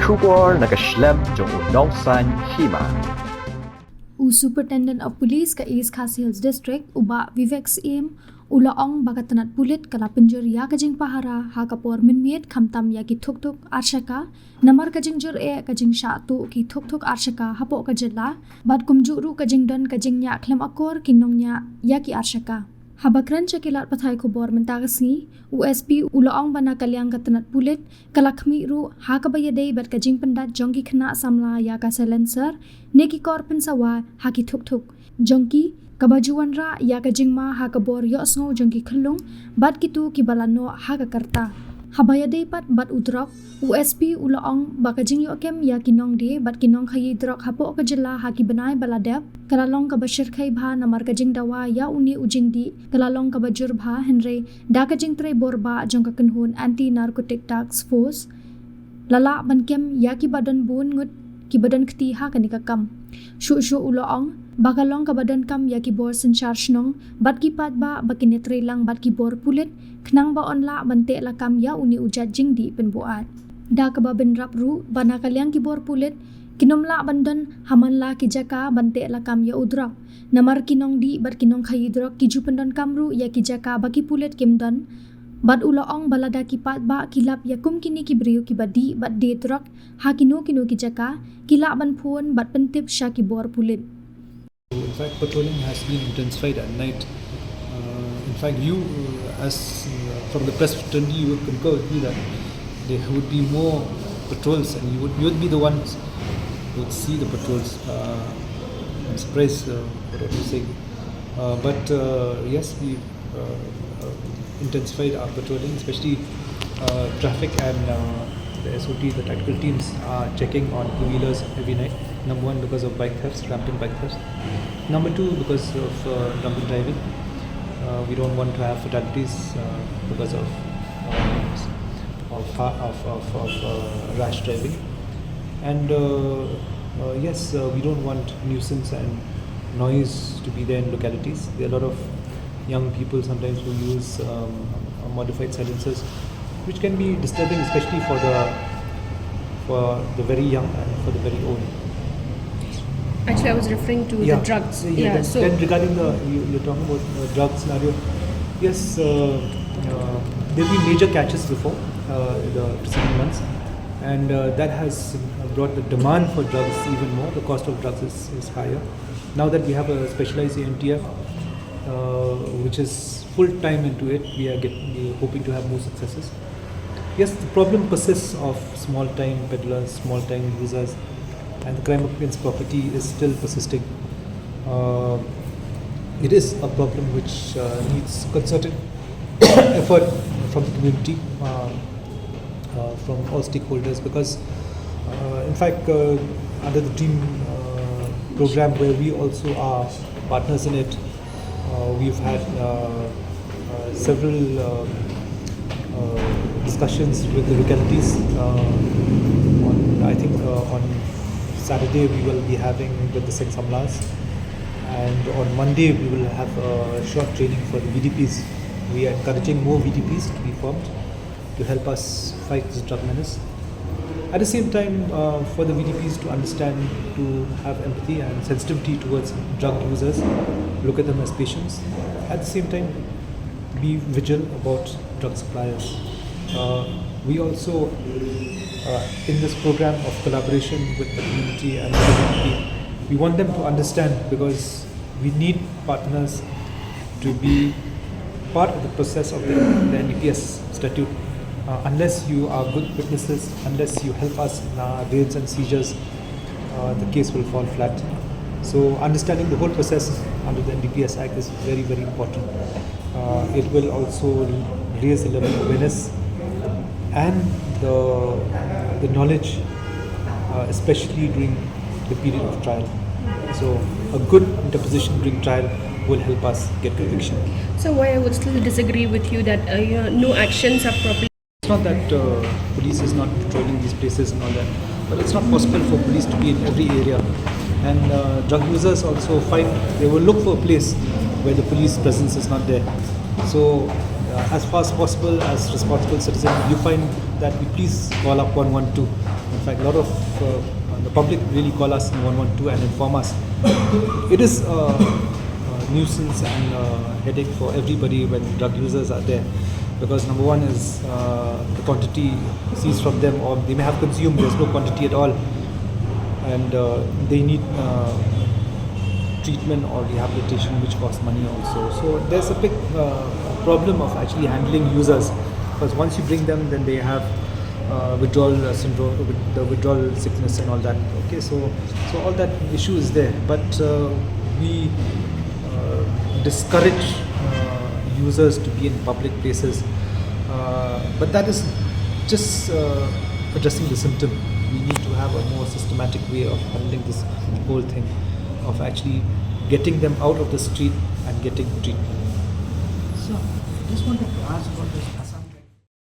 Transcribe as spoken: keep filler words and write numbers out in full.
Khubor na ka shlem jong u nongsan hima. U Superintendent of Police ka East Khasi Hills District, u Bah Vivek Syiem, u la ong ba ka tnat pulit ka la pynjur ïa ka jingpahara ha ka por mynmiet khamtam ïa ki thuk thuk arshaka, namar ka jingjur eh ka jingshah tuh ki thuk thuk arshaka hapoh ka jylla, bad kumjuh ruh ka jingdon ka jingñiah khlem akor ki nongñiah ïa ki arshaka. Haba kren sha ki lad pathai khubor mynta ka sngi, u S P u la ong ba na ka liang ka tnat pulit ka la khmih ruh ha kaba ïadei bad ka jingpyndat jong ki khynnah samla ïa ka silencer ne ki kor pynsawa ha ki thuk thuk jong ki, kaba ju wanrah ïa ka jingma ha ka bor ïohsngew jong ki khyllung bad kito kiba la noh ha ka karta. Haba ïadei pat bad u drok, u S P u la ong ba ka jingïoh kem ïa ki nongdie bad ki nongkhaïi drok hapoh ka jylla ha ki bnai ba la dep ka la long kaba shyrkhei bha, namar ka jingdawa ïa une u jingdih ka la long kaba jur bha, hynrei da ka jingtrei bor bah jong ka kynhun Anti Narcotic Task Force, la lah ban kem ïa kiba don bun ngut kiba don kti ha kane ka kam. Shuh shuh u la ong ba ka long kaba donkam ïa ki bor synshar shnong bad ki paidbah ba kin ïatrei lang bad ki bor pulit khnang ba yn lah ban teh lakam ïa une u jait jingdih pynbuaid. Da kaba bynrap ruh ba na ka liang ki bor pulit kin ym lah ban don ha man la ki jaka ban teh lakam ïa u drok, namar ki nongdih bad ki nongkhaïi drok ki ju pyndonkam ruh ïa ki jaka ba ki pulit kim don. Bad u la ong ba lada ki paidbah ki lap ïa kum kine ki briew kiba dih bad die drok ha kino kino ki jaka, ki lah ban phone bad pyntip sha ki bor pulit. In fact, patrolling has been intensified at night. Uh, in fact, you, uh, as uh, from the press fraternity, you would concur with me that there would be more patrols, and you would you would be the ones who would see the patrols. Uh, I'm surprised uh, what you're saying, uh, but uh, yes, we uh, uh, intensified our patrolling, especially uh, traffic and uh, the S O T, the tactical teams are checking on two-wheelers every night. Number one, because of bike thefts, rampant bike thefts. Number two, because of uh, drunken driving. Uh, we don't want to have fatalities uh, because of uh, of, of, of, of uh, rash driving. And uh, uh, yes, uh, we don't want nuisance and noise to be there in localities. There are a lot of young people sometimes who use um, modified silencers, which can be disturbing, especially for the for the very young and for the very old. Actually, I was referring to Yeah. the drugs. Yeah, then, so then regarding the you, you're talking about the drug scenario, yes, uh, uh, there've been major catches before uh, in the preceding months, and uh, that has brought the demand for drugs even more. The cost of drugs is, is higher. Now that we have a specialized A N T F, uh, which is full time into it, we are, get, we are hoping to have more successes. Yes, the problem persists of small time peddlers, small time users, and the crime against property is still persisting. Uh, it is a problem which uh, needs concerted effort from the community, uh, uh, from all stakeholders, because, uh, in fact, uh, under the DREAM uh, program, where we also are partners in it, uh, we've had uh, uh, several uh, uh, discussions with the localities. Uh, on, I think uh, on Saturday we will be having with the Seng Samlas, and on Monday we will have a short training for the V D Ps. We are encouraging more V D Ps to be formed to help us fight this drug menace. At the same time, uh, for the V D Ps to understand, to have empathy and sensitivity towards drug users, look at them as patients. At the same time, be vigilant about drug suppliers. Uh, we also, uh, in this program of collaboration with the community and the community, we want them to understand, because we need partners to be part of the process of the, the N D P S statute. Uh, unless you are good witnesses, unless you help us in our raids and seizures, uh, the case will fall flat. So understanding the whole process under the N D P S Act is very, very important. Uh, it will also raise the level of awareness and the, the knowledge, uh, especially during the period of trial. So a good interposition during trial will help us get conviction. So why I would still disagree with you that uh, you know, no actions are properly It's not that uh, police is not patrolling these places and all that, but it's not possible for police to be in every area. And uh, drug users also find they will look for a place where the police presence is not there. So, uh, as far as possible, as responsible citizens, you find that we please call up one one two. In fact, a lot of uh, the public really call us in one one two and inform us. It is a, a nuisance and a headache for everybody when drug users are there, because number one is uh, the quantity seized from them, or they may have consumed, there's no quantity at all, and uh, they need uh, treatment or rehabilitation, which costs money also. So there's a big uh, problem of actually handling users, because once you bring them, then they have uh, withdrawal uh, syndrome, with the withdrawal sickness and all that. Okay, so so all that issue is there, but uh, we uh, discourage uh, users to be in public places. Uh, but that is just uh, addressing the symptom. We need to have a more systematic way of handling this whole thing, of actually getting them out of the street and getting treatment. So, I just wanted to ask about this